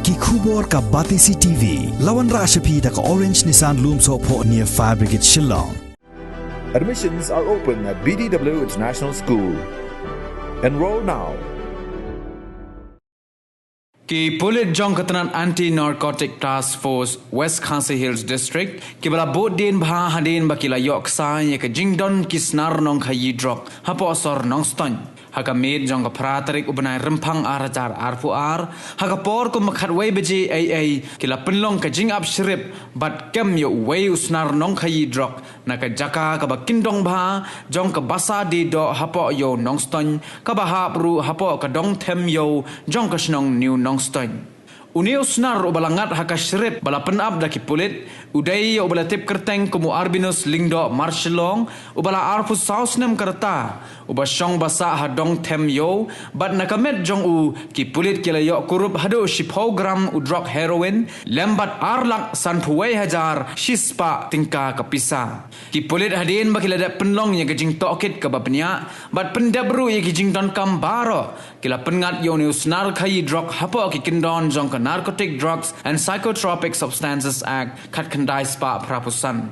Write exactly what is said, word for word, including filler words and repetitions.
Ki khubor ka Batesi T V. La wanrah sha phi da ka Orange Nissan Lumsohphoh near Fire Brigade Shillong. Admissions are open at B D W International School. Enroll now. Ki pulit jong ka tnat Anti Narcotic Task Force West Khasi Hills District kiba la bud dien bha hadien ba ki la ïoh ksai ïa ka jingdon ki snar nongkhaïi drok hapoh sor Nongstoiñ. Ha ka miet jong ka phra tarik u bnai Rymphang ar hajar arphew ar, ha ka por kumba khatwei baje ei ei, ki la pynlong ka jingap shrip bad kem ïa uwei u snar nongkhaïi drok na ka jaka kaba kyndong bha jong ka basa die doh hapoh Ïew Nongstoiñ, kaba hap ruh hapoh ka dong them ïew jong ka shnong New Nongstoiñ. Une u snar uba la ngat ha ka shrip ba la pynap da ki pulit u dei ïa uba la tip kyrteng kum u Arbinus Lyngdoh Marshillong, uba la arphew saw snem ka rta, uba shong ba sah ha dong them ïew, bad na ka met jong u ki pulit ki la ïoh kurup haduh shiphew gram u drok heroin lem bad ar lak sanphew wei hajar shispah tyngka ka pisa. Ki pulit hadien ba ki la dep pynlong ïa ka jingtohkit kaba bniah bad pyndep ruh ïa ki jingdonkam baroh, ki la pynngat ïa une u snar khaïi drok hapoh ki kyndon jong ka Narcotic Drugs and Psychotropic Substances Act khatkhyndai spah phraphew san.